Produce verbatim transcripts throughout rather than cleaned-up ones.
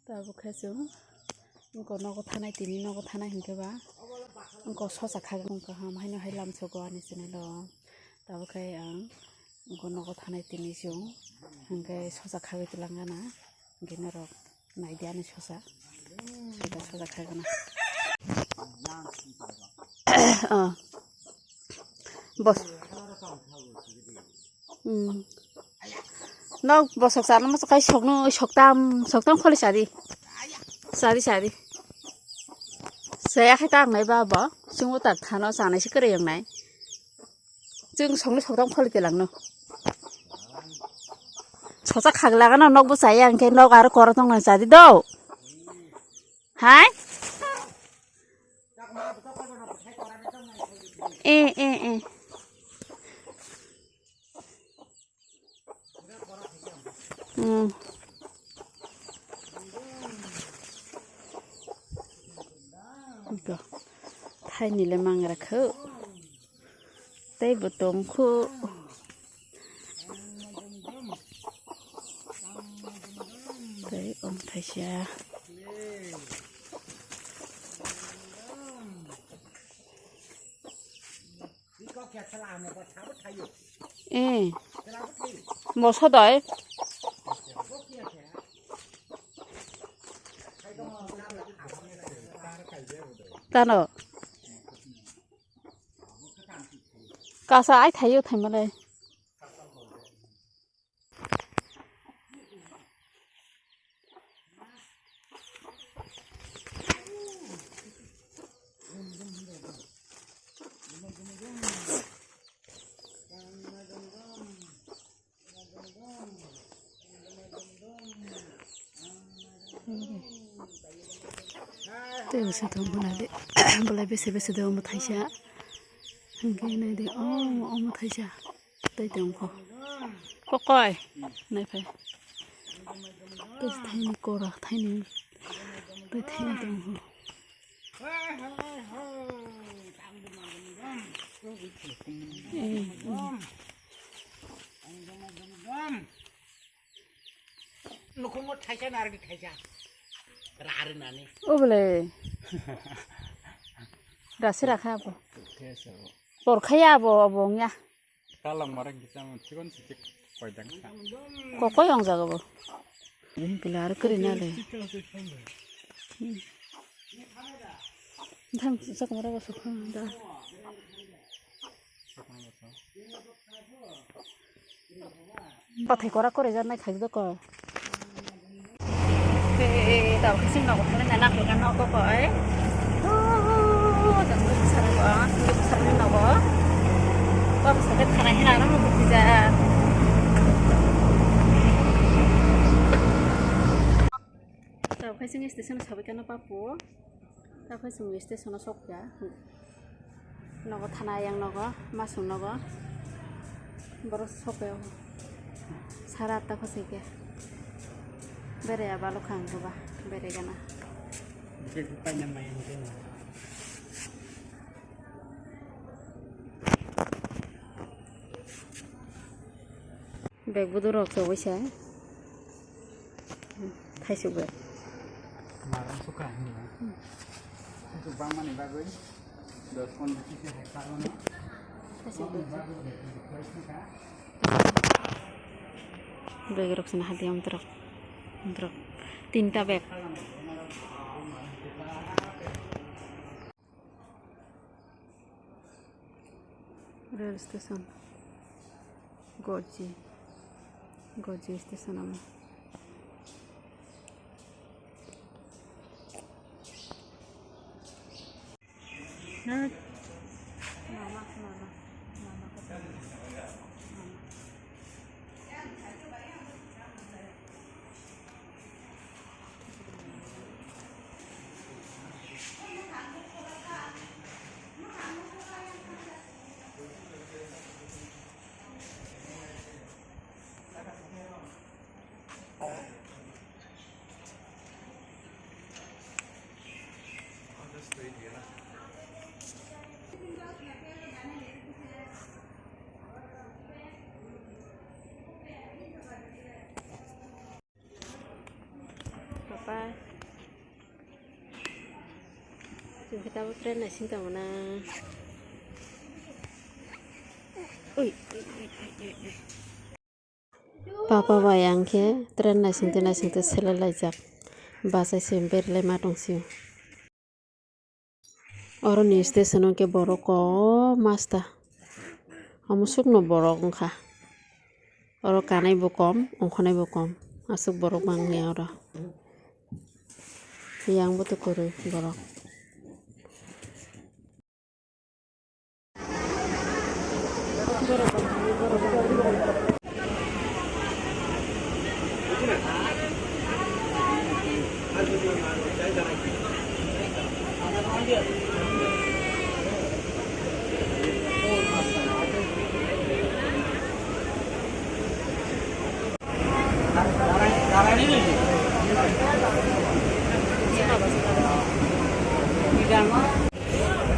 Tabuk khe chwng wngkha nogo thanai, tini nogo thanai hinkhe ba wngkha sosa kha, wngkha ham haino hai lamsogo ani channel o. Tabuk khe ang wngkha nogo thanai tini chwng hinkhe sosa khagwi twlang gana, hinkhe norok naidi ani sosa, sosa, sosa khagana. Ah. Bos. Hmm. Nok bosok sana masuk kai sokno, soktam, soktam kholi sadi. Sadi, sadi. Saya khai tak nai ba bo. Chwngbo tak khano sanai si kwrwi wngnai. Chwng sokno soktam kholi telangno. Sosa khagla gana nok bo chaya, hwnkhe nok aro koro tongna sadi do. Hai? Eh, eh, eh. Hmm. Ito. Thaini le mangra kho. Tei bo tong kho. Tei om thaisa. Eh. Moso doi. Tano. Kasa ai thaio thaimalai. Tei bwsa tong khna de, bolai bese bese de omo thaisa. Hwnkhe nai de, omo, omo thaisa. Tei tong kho. Kokoi. Nai phai. Tei thaini kora, thaini. Tei thaini tong kho. Eh, eh. Nukhungo thaisa narwgwi thaisa. Rarwnani. Obole. Rasi rakha abo. Thaisa bo. Porkhaya abo, abo wngya. Kalang marang kisa mo chikon chikon koidang sa. Kokoi wngjago bo. Bela aro kwrwi nale. Thang chakmara bo sokha da. Bathai kora kore jar nai khajak ko. Tei tabuk khe chwng nogo thangna nai nang khe nogo koi. Oh, jang luk sar ko, luk sar nogo. Bam sa khe thana hina rang luk tija. Tabuk khe chwng station sabai khe no papu. Tabuk khe chwng station o sokya. Nogo thana yang nogo, masung nogo. Borok sope o. Sara atta khosai khe. Bere ya balo khang khe ba, bere gana. Bike paina mai ang khe na. Bag buduk rok chobwi sa. Thaisuk bai. Marang suka hinwi. Thaisuk bangmani bagwi dos pondro kg hai kha mano. Thaisuk bai. Bag rok sina hadi omtrok. Omtrok. Tinta bag. Rail station. Goji. Goji station omo. Bye. Chwng khe tabuk train naising tongo na. Ui, ui, ui, ui, ui, ui. Papa bai ang khe train naisingtwi naisingtwi selai laijak. Bus hai se berlai ma tong sio. Oro ni station o khe borok kobmasta. Omo sukno borok wngkha. Oro kanai bo kom, ongkhornai bo kom. Aswk borok bangya oro. Yang bo to kwrwi borok.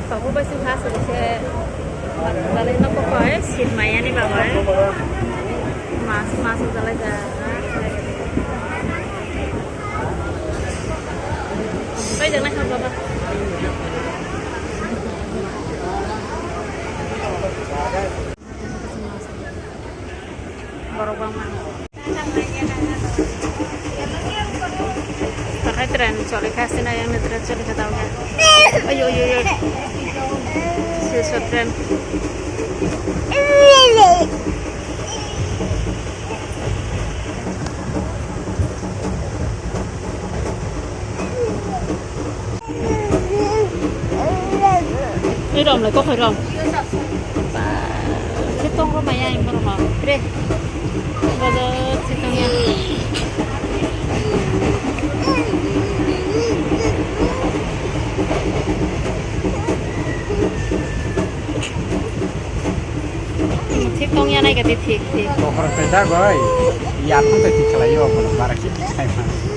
Tabuk bai se ha se se dalai no kokoi seat maya ni bagwi mas mas dalai da. Bai jana kha baba. Borok bangma. Tahai train choli kha, sini yang ni train choli kha tau kha. Ayo, ayo, ayo. Siswa train. Ui rom lai, kokhoi rom. Ba, se tong rom ya, ing rom. Tre. Bodo se tong ya. Thik tong ya nai ka di thik, thik. Bokhorok tei dagoi, ya thang tei thik khlai yo, bono bara khe thik khai ma.